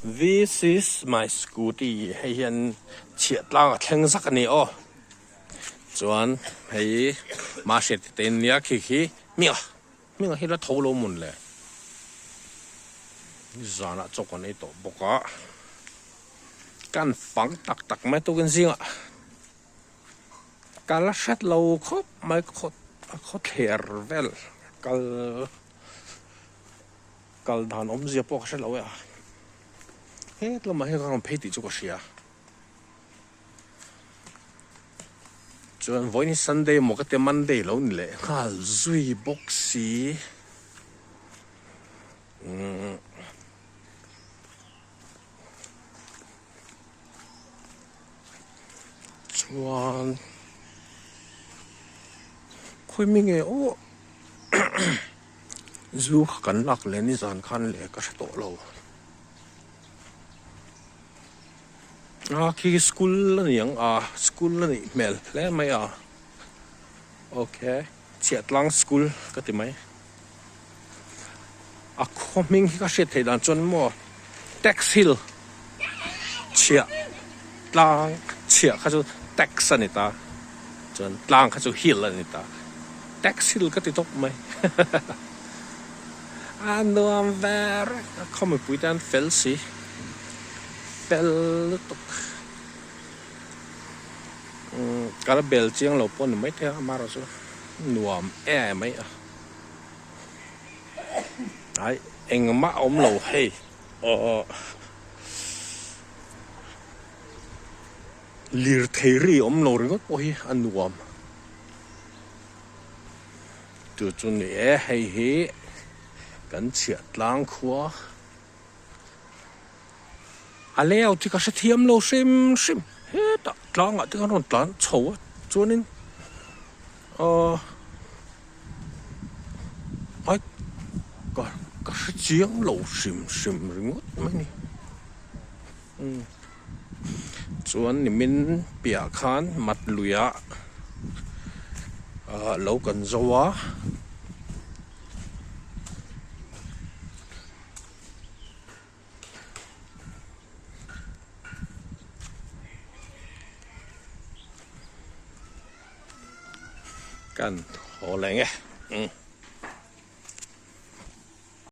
This is my scooty hei hian chhiah tlang a thleng zak a ni aw chuan hei mahriat te nia khi khi hminga hminga hi la tho lo mun le zanah chaw kan ei tawh bawk a kan fang tak tak mai tukin zingah ka la hret lo khawp mai khaw khawthler vel kal. Kal dan awmzia pawh ka hre lo e a, het lamah hian ka rawn phei tih chu ka hria. Chuan vawiin hi Sunday maw ka tia Monday lo ni leh nghal zui bawk si. Umm. Chuan khawi mi nge aw. Zu kha kan lak leh nizan khan leh ka hre tawh lo. A khi school a ni ang a school a nih hmel hle mai a ok Chhiahtlang school ka ti mai. A khaw hming hi ka hriat theih dan chuan maw Tax Hill Chhiahtlang chhiah kha chu tax a ni ta chuan tlang kha chu hill a ni ta. Tax hill ka ti tawp mai a nuam ve reng a khaw mipui te an fel si fel lutuk umm ka la bel chiang lo pawh ni maithei a amaherawh chu nuam em mai a ai engmah a awm lo hei aw lirthei ri awm lo ringawt pawh hi a nuam. Chu chu ni e, hei hi kan chhiah tlang khua a layout hi ka hrethiam lo hrim hrim hetah tlangah te khan rawn tlan chho a chuanin ahh ai ka ka hrechiang lo hrim hrim ringawt mai a ni umm. Chuan nimin piah khan mat luiah ah lo kan zo a. Kan haw leng e.